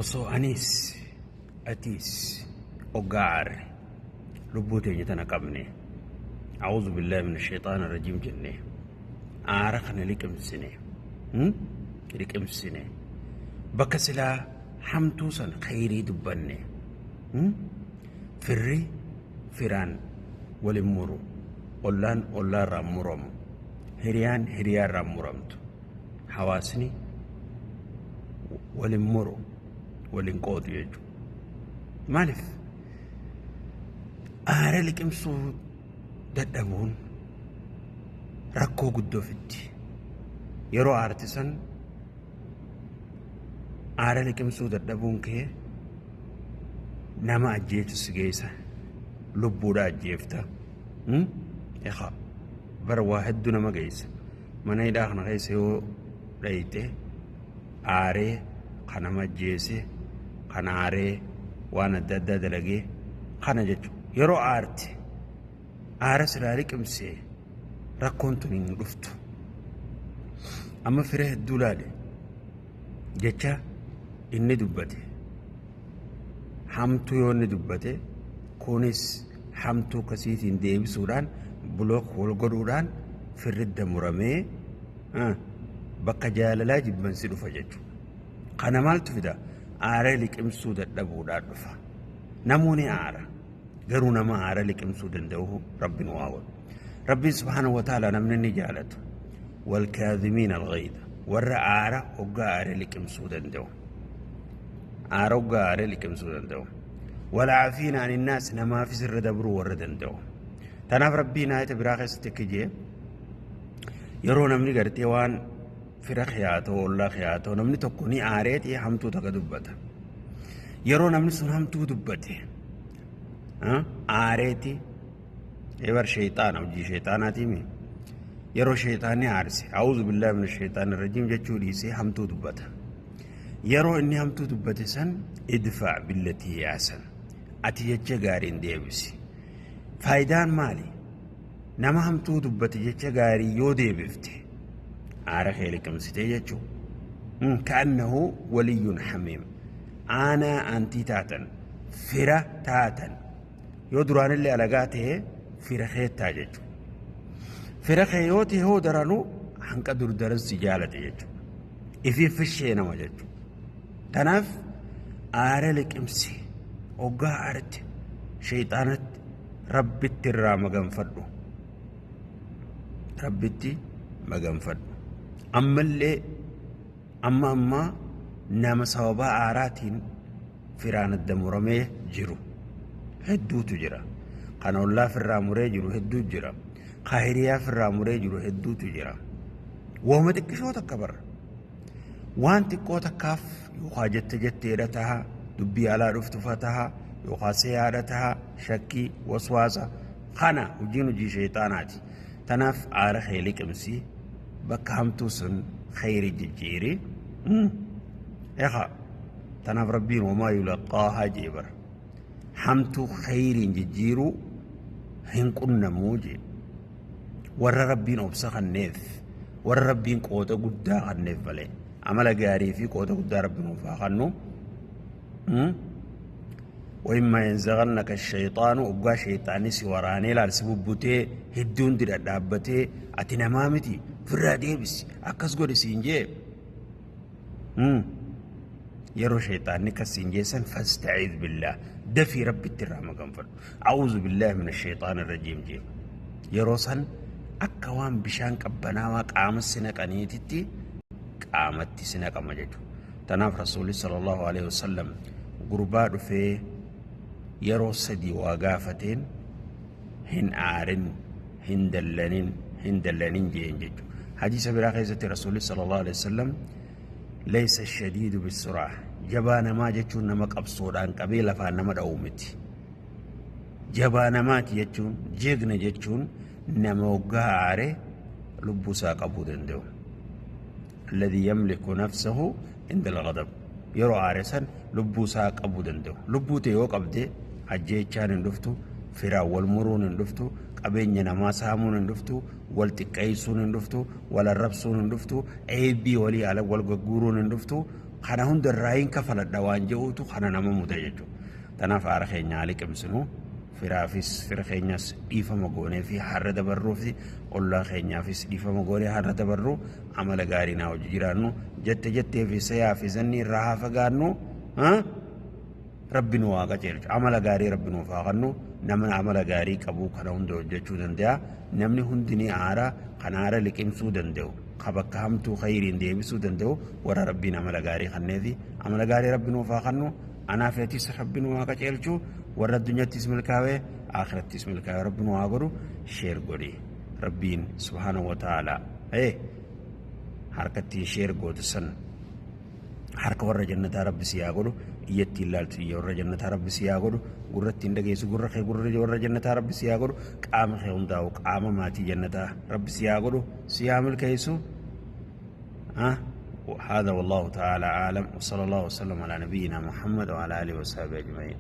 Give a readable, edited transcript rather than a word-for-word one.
Osoo anis atiis hoggaa aarre lubbuu teenya tana qabne a'uudhu billaahi mina shayxaana rajiim jenne aara kana liqimsine liqimsine bakka silaa hamtuu san khayrii dubbanne firri firaan walin muru ollaan ollaa irraa muramu hiriyaan hiriyaa irraa muramtu hawaasni walin muru walin qoodu jechuudha. Maaliif aara liqimsuu dadhabuun rakkoo guddoo fiddi. Yeroo aarti san aara liqimsuu dadhabuun kee nama ajjeechu si geessa lubbuudha ajjeefta. Egaa bara waa hedduu nama geessa. Mana hidhaa kana keessa yoo dhayite aaree kan nama ajjeese kan aaree waan adda addaa dalagee kana jechuudha. Yeroo aarte aara silaa liqimsee rakkoon tun hin dhuftu. Amma fira hedduu laale jecha inni dubbate hamtuu yoo inni dubbate kunis hamtuu akkasiitiin deebisuudhaan block wal godhuudhaan firridda muramee bakka jaalalaa jibbansi dhufa jechuudha. Kana maaltu fida? Aara liqimsuu dadhabuudhaan dhufa. Namoonni aara. Garuu nama aara liqimsuu danda'u Rabbiin waa godhu. Rabbiin subhaanahu wa ta'ala namni inni jaalatu walkaadhimiina alghayda warra aara hoggaa aara liqimsuu danda'u. Aara hoggaa aara liqimsuu danda'u. Walcaafiina aninnaas namaafis irra dabruu warra danda'u. Tanaaf Rabbiin aayata biraa keessatti akka jee yeroo namni gartee waan fira khiyaatoo ollaa khiyaatoo namni tokko ni aareeti hamtuu takka dubbata. Yeroo namni sun hamtuu dubbate aareeti ebar sheexaana hojii sheexaanaatiimi. Yeroo sheexaanni aarse a'uudhu billaahi mina sheexaani rajiim jechuu dhiisee hamtuu dubbata. Yeroo inni hamtuu dubbate san idfaa billatii yaasan ati jecha gaariin deebisi. Faayidaan maali? Nama hamtuu dubbate jecha gaarii yoo deebifte aara kee liqimsitee jechuu. Ka'annahu waliyyun hamiim. Aanaa aantii taatan fira taatan yoo duraanillee alagaa ta'e fira keettaa jechuudha. Fira kee yoo ta'e hoo daranuu hanqa dur daran si jaalate jechuudha. Ifii fishee nama jechuudha. Tanaaf aara liqimsi hoggaa aarte sheexaanatti rabbitti irraa maganfadhu. Rabbitti maganfadhu. Ammallee amma ammaa nama sababaa aaraatiin firaan adda muramee jiru hedduutu jira. Kan ollaa firraa muree jiru hedduu jira. Kan hiriyaa firraa muree jiru hedduutu jira. Wooma xiqqishoo takka bara. Waan xiqqoo takkaaf yookaan jette jetteedha taha, dubbii alaa dhuftu fa taha, yookaan seeyaadha taha, shakkii, waswaasa kana hojiin hojii sheexaanaati. Tanaaf aara kee liqimsi bakka hamtuu sun khayri jijjiiri. Egaa tanaaf Rabbiin wamaa yulaqqaahaa jee bara. Hamtuu khayriin jijjiiruu hin qunnamuu jee. Warra Rabbiin obsa kanneef warra Rabbiin qooda guddaa kanneef malee amala gaarii fi qooda guddaa Rabbiin nuuf haa kennu. وإما ينزغنك الشيطان وقا شيطاني سوراني لال سببتي هدون دي دابتي أتي نمامتي فرا ديبس أكس قولي سينجي yeroo shayxaanni kasiin jeessan fasta'iid billah dafii rabbitti irraa maganfadhu a'uudhu billahi mina shayxaani rajiim jee yeroo san akka waan bishaan qabbanaawaa qaama si naqaniititti qaamatti si naqama jechuudha. Tanaaf rasuulli sallallahu alaihi wasallam gurbaa dhufee yeroo sadii waa gaafateen hin aarin hin dallanin hin dallanin jeen jechuudha. Hadiisa biraa keessatti rasuulli sallallahu alaihi wasallam laysa shadiidu bisuraa jabaa namaa jechuun nama qabsoodhaan qabee lafaan nama dha'u miti. Jabaa namaati jechuun jeegna jechuun nama hoggaa aare lubbuu isaa qabuu danda'u. Alladhi yamliku nafsahu inda al-ghadab. Yeroo aare san lubbuu isaa qabuu danda'u. Lubbuu ta'e yoo qabde ajjeechaan hin dhuftu, firaan wal muruun hin dhuftu, qabeenya namaa saamuun hin dhuftu, wal xiqqeessuun hin dhuftu, wal arrabsuun hin dhuftu, eebbii walii ala wal gagguuruun hin dhuftu. Kana hunda irraa hin kafaladha waan jedhuutu kana nama muda jechuudha. Tanaaf aara keenya haa liqimsinu. Firaafis fira keenyas dhiifama goonee fi har'a dabarruu fi ollaa keenyaafis dhiifama goonee har'a dabarruu, amala gaarii naa hojii jiraannu, jette jettee fi sayaa fi zanni irraa haa fagaannu. Rabbi nu haa qajeelchu. Amala gaarii Rabbi nuuf haa kennu. Nama amala gaarii qabu kana hunda hojjechuu danda'a. Namni hundi ni aara. Kan aara liqimsuu danda'u, ka bakka hamtuu khayriin deebisuu danda'u, warra Rabbiin amala gaarii kenneefi. Amala gaarii Rabbi nuuf haa kennu. Anaaf atis Rabbi nu haa qajeelchu. Warra addunyaattis milkaa'ee akhirattis milkaa'ee Rabbi nu haa godhu. Share godhi. Rabbiin subhaanahu wa ta'ala harkattiin share gootu san harka warra jannataa Rabbi si haa godhu. Iyyattiin ilaaltu iyya warra jannataa Rabbi si haa godhu. Gurrattiin dhageessu gurra kee gurra warra jannataa Rabbi si haa godhu. Qaama kee hundaa'u qaama maatii jannataa Rabbi si haa godhu, si haa milkeessu. هذا والله تعالى أعلم، وصلى الله وسلم على نبينا محمد وعلى آله وصحبه أجمعين.